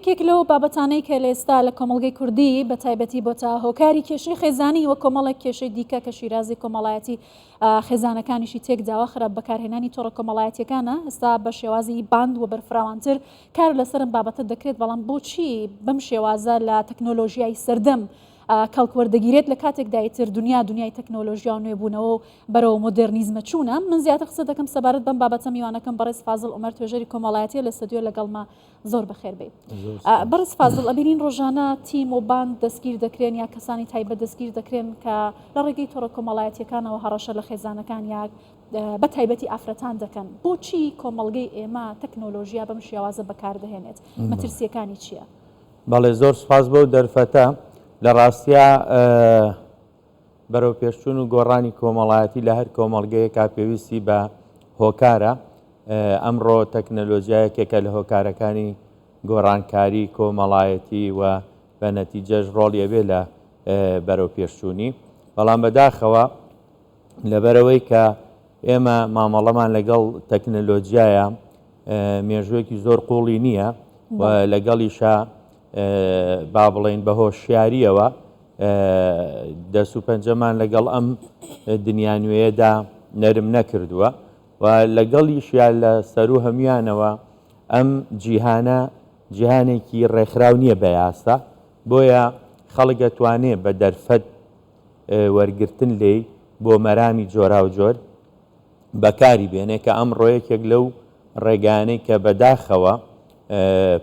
یەکێک لەو بابەتانەی کە لە ئێستا لە کۆمەڵگەی کوردی بە تایبەتی بۆتە هۆکاری کێشەی خێزانی وە کۆمەڵێک کێشەی دیکە کە شیرازی کۆمەڵایەتی خێزانەکانیشی تێکداوە خراپ بەکارهێنانی تۆڕە کۆمەڵایەتیەکانە ئێستا بە شێوازی باند و بەرفراوانتر کار لەسەر ئەم بابەتە دەکرێت بەڵام بۆچی بەم شێوازە لە تەکنۆلۆژیای سەردەم کەڵک وەردەگیرێت لە کاتێکدا ئیتر دنیا دنیای تەکنۆلۆژیا و نوێبوونەوە و بەرەو مۆدێرنیزمە چوونە. من زیاتر قسە دەکەم سەبارەت بەم بابەتە میوانەکەم بەڕێز فازڵ عومەر توێژەری کۆمەڵایەتیە لە ستۆدیۆ لەگەڵمە زۆر بەخێر بێی. بەڕێز فازڵ ئەبینین ڕۆژانە تیم و باند دەستگیر دەکرێن یا کەسانی تایبەت دەستگیر دەکرێن کە لە ڕێگەی تۆڕە کۆمەڵایەتیەکانەوە هەڕەشە لە خێزانەکان یا بە تایبەتی ئافرەتان دەکەن. بۆچی کۆمەڵگەی ئێمە تەکنۆلۆژیا بەم شێوازە بەکاردەهێنێت؟ مەترسیەکانی چییە؟ بەڵێ زۆر سوپاس بەو دەرفەتە. لە ڕاستیا بەرەوپێشچوون و گۆڕانی کۆمەڵایەتی لە هەر کۆمەڵگەیەکا پێویستی بە هۆکارە. ئەمڕۆ تەکنەلۆجیا یەکێکە لە هۆکارەکانی گۆڕانکاری کۆمەڵایەتی و بە نەتیجەش ڕۆڵی ئەبێ لە بەرەوپێشچوونی. بەڵام بەداخەوە لەبەرئەوەی کە ئێمە مامەڵەمان لەگەڵ تەکنەلۆجیایە مێژوویەکی زۆر قوڵی نییە و لەگەڵیشا با بڵێین بە هۆشیاریەوە دەست و پەنجەمان لەگەڵ ئەم دنیا نوێیەدا نەرم نەکردووە و لەگەڵیشیا لە سەرو هەمویانەوە ئەم جیهانە جیهانێکی ڕێکخراو نییە بە یاسا بۆیە خەڵک ئەتوانێ بە دەرفەت وەرگرتن لێی بۆ مەرامی جۆراوجۆر بەکاری بێنێ کە ئەمڕۆ یەکێک لەو ڕێگانەی کە بەداخەوە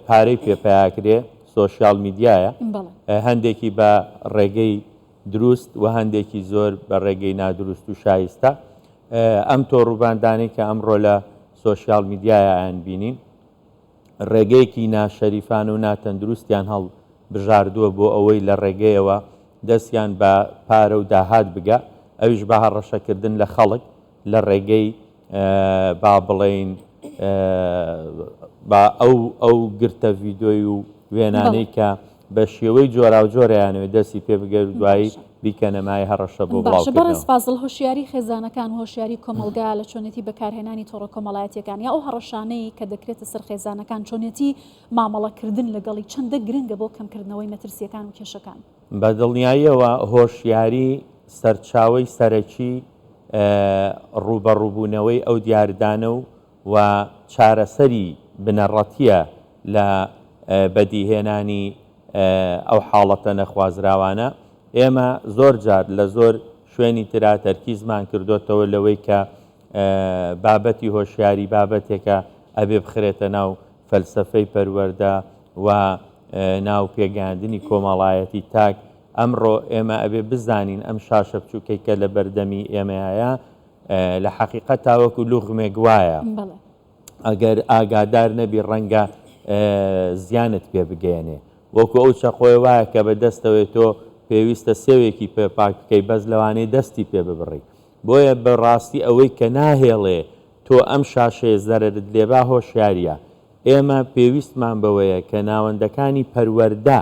پارەی پێ پیاکرێ سۆشیال میدیایە هەندێکی بە ڕێگەی دروست و هەندێکی زۆر بە ڕێگەی نادروست و شایستە ئەم تۆڕوباندانەی کە ئەمڕۆ لە سۆشیال میدیایە ئەیان بینین ڕێگەیەکی ناشەریفانە و ناتەندروستیان هەڵبژاردووە بۆ ئەوەی لە ڕێگەیەوە دەستیان بە پارە و داهات بگا، ئەویش بە هەڕەشەکردن لە خەڵک لە ڕێگەی با بڵێین با ئەو ئەو گرتە ڤیدۆی و وێنانەی کە بە شێوەی جۆراوجۆر ئەیانەوێت دەستی پێ بگەر و دوایی بیکەنە مایەی هەڕەشە بۆ باشە بەڕێز بڵاوکردنەوە. فازڵ هۆشیاری خێزانەکان و هۆشیاری کۆمەڵگا لە چۆنێتی بەکارهێنانی تۆڕە کۆمەڵایەتیەکان یا ئەو هەڕەشانەی کە دەکرێتە سەر خێزانەکان چۆنێتی مامەڵەکردن لەگەڵی چەندە گرنگە بۆ کەمکردنەوەی مەترسیەکان و کێشەکان؟ بە دڵنیاییەوە هۆشیاری سەرچاوەی سەرەکی ڕووبەڕووبوونەوەی ئەو دیاردانە و و چارەسەری بنەڕەتییە لە بەدیهێنانی ئەو حاڵەتە نەخوازراوانە. ئێمە زۆر جار لە زۆر شوێنی ترا تەرکیزمان کردۆتەوە لەوەی کە بابەتی هۆشیاری بابەتێکە ئەبێ بخرێتە ناو فەلسەفەی پەروەردە و ناو پێگەیاندنی کۆمەڵایەتی تاک. ئەمڕۆ ئێمە ئەبێ بزانین ئەم شاشە بچووکەی کە لە بەردەمی ئێمەیە لە حەقیقەتا وەکو لوغمێک وایە ئەگەر ئاگادار نەبی ڕەنگە زیانت پێ بگەیەنێ وەکو ئەو چەقۆیە وایە کە بە دەستەوەی تۆ پێویستە سێوێکی پێ پاک بکەی بەس لەوانەیە دەستی پێ ببڕی بۆیە بە ڕاستی ئەوەی کە ناهێڵێ تۆ ئەم شاشەیە زەرەرت لێبا هۆشیاریە ئێمە پێویستمان بەوەیە کە ناوەندەکانی پەروەردە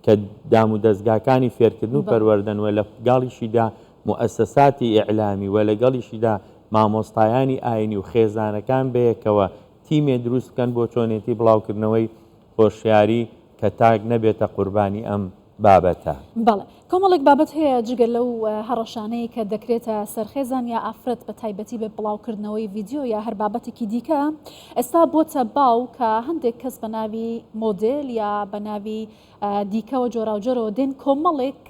کە دامودەزگاکانی فێرکردن و پەروەردەن و لەگەڵیشیدا موئەسەساتی ئیعلامی و لەگەڵیشیدا مامۆستایانی ئاینی و خێزانەکان بەیەکەوە تیمێ دروست بکەن بۆ چۆنێتی بڵاوکردنەوەی هۆشیاری کە تاک نەبێتە قوربانی ئەم بابەتە. بەڵێ کۆمەڵێک بابەت هەیە جگە لەو هەڕەشانەی کە دەکرێتە سەر خێزان یا ئافرەت بە تایبەتی بە بڵاوکردنەوەی ڤیدیۆ یا هەر بابەتێکی دیکە ئێستا بۆتە باو کە هەندێک کەس بە ناوی مۆدێل یا بە ناوی دیکەوە جۆراوجۆرەوە دێن کۆمەڵێک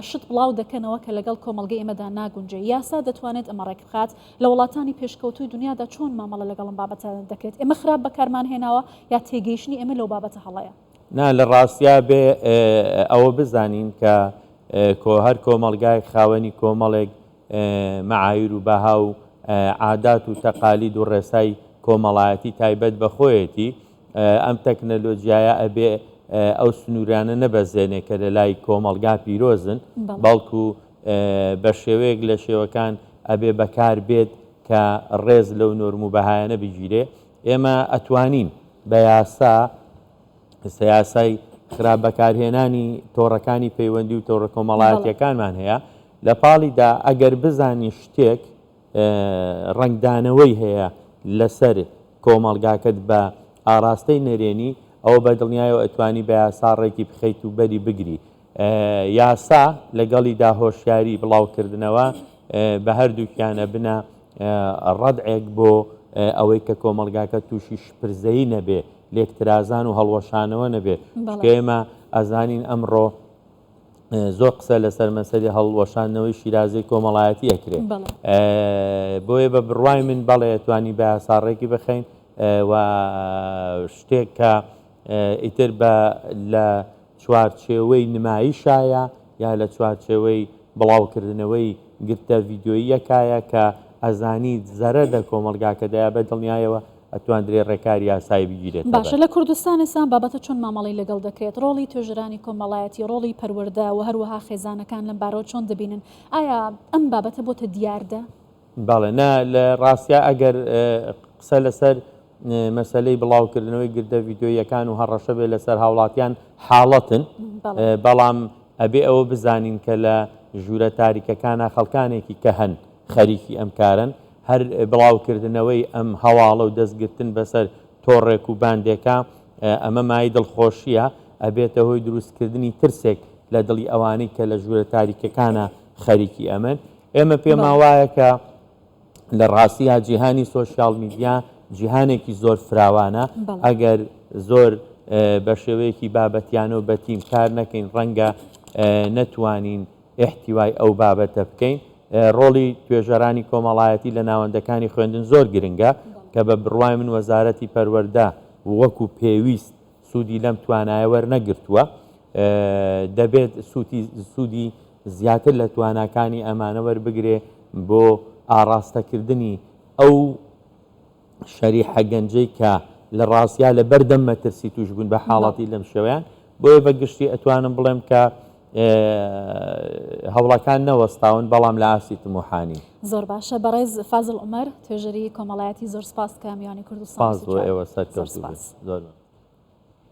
شت بڵاو دەکەنەوە کە لەگەڵ کۆمەڵگەی ئێمەدا ناگونجێ یاسا دەتوانێت ئەمە ڕێکبخات لە وڵاتانی پێشکەوتووی دنیادا چۆن مامەڵە لەگەڵ ئەم بابەتە دەکرێت ئێمە خراپ بەکارمان هێناوە یا تێگەیشتنی ئێمە لەو بابەتە هەڵەیە؟ نا لە ڕاستیا بێ ئەوە بزانین کە کۆ هەر کۆمەڵگایەک خاوەنی کۆمەڵێک مەعایر و بەها و عادات و تەقالید و ڕێسای کۆمەڵایەتی تایبەت بە خۆیەتی ئەم تەکنەلۆجیایە ئەبێ ئەو سنوورانە نەبەزێنێ کە لە لای کۆمەڵگا پیرۆزن بەڵکو بە شێوەیەک لە شێوەکان ئەبێ بەکار بێت کە ڕێز لەو نۆرم و بەهایانە بگیرێ ئێمە ئەتوانین بە یاسا ئێستا یاسای خراپ بەکارهێنانی تۆڕەکانی پەیوەندی و تۆڕە کۆمەڵایەتیەکانمان هەیە لە پاڵیدا ئەگەر بزانی شتێک ڕەنگدانەوەی هەیە لەسەر کۆمەڵگاکەت بە ئاراستەی نەرێنی ئەوە بە دڵنیایەوە ئەتوانی بە یاسا ڕێکی بخەیت و بەری بگری. یاسا لەگەڵیدا هۆشیاری بڵاوکردنەوە بە هەردووکیان ئەبنە ڕەدعێک بۆ ئەوەی کە کۆمەڵگاکە تووشی شپرزەیی نەبێ، لێکترازان و هەڵوەشانەوە نەبێ. چونکە ئێمە ئەزانین ئەمڕۆ زۆر قسە لەسەر مەسەلی هەڵوەشاندنەوەی شیرازەی کۆمەڵایەتی ئەکرێ. بۆیە بە بڕوای من بەڵێ توانی بە یاسا ڕێکی بخەین و شتێک کە ئیتر بە لە چوارچێوەی نمایشایە یا لە چوارچێوەی بڵاوکردنەوەی گرتە ڤیدیۆییەکایە کە ئەزانیت زەرەر لە کۆمەڵگاکە دەیا بە دڵنیایەوە ئەتواندرێ ڕێکاری یاسایی بگیرێتە باشە بەر. لە کوردستان ئێستا ئەم بابەتە چۆن مامەڵەی لەگەڵ دەکرێت؟ ڕۆڵی توێژەرانی کۆمەڵایەتی، ڕۆڵی پەروەردە و هەروەها خێزانەکان لەم بارەوە چۆن دەبینن؟ ئایا ئەم بابەتە بۆتە دیاردە؟ بەڵێ نا لە ڕاستیا ئەگەر قسە لەسەر مەسەلەی بڵاوکردنەوەی گردە ڤیدیۆییەکان و هەڕەشە بێ لەسەر هاوڵاتیان حاڵەتن بەڵام ئەبێ ئەوە بزانین کە لە ژوورە تاریکەکانە خەڵکانێکی کە هەن خەریکی ئەم کارن هەر بڵاوکردنەوەی ئەم هەواڵە و دەستگرتن بەسەر تۆڕێک و باندێکە ئەمە مای دڵخۆشیە ئەبێتە هۆی دروستکردنی ترسێک لە دڵی ئەوانەی کە لە ژوورە تاریکەکانە خەریکی ئەمن ئێمە پێمان وایە کە لە ڕاستیا جیهانی سۆشیال میدیا جیهانێکی زۆر فراوانە ئەگەر زۆر بە شێوەیەکی بابەتیانە و بە تیم کار نەکەین ڕەنگە نەتوانین ئیحتیوای ئەو بابەتە بکەین ڕۆڵی توێژەرانی کۆمەڵایەتی لە ناوەندەکانی خوێندن زۆر گرنگە کە بە بڕوای من وەزارەتی پەروەردە وەکو پێویست سوودی لەم توانایە وەرنەگرتووە، دەبێت سوودی زیاتر لە تواناکانی ئەمانە وەربگرێ بۆ ئاڕاستەکردنی ئەو شەریحە گەنجەی کە لە ڕاستیا لە بەردەم مەترسی تووشبوون بە حاڵەتی لەم شێوەیان، بۆیە بە گشتی ئەتوانم بڵێم کە هەوڵەکان نەوەستاون بەڵام لە ئاستی تموحانی. زۆر باشە بەڕێز فازڵ عومەر توێژەری کۆمەڵایەتی زۆر سپاس کە میوانی کوردستان سپاس بۆ ئێوە سەرکەوتوو بن. زۆر.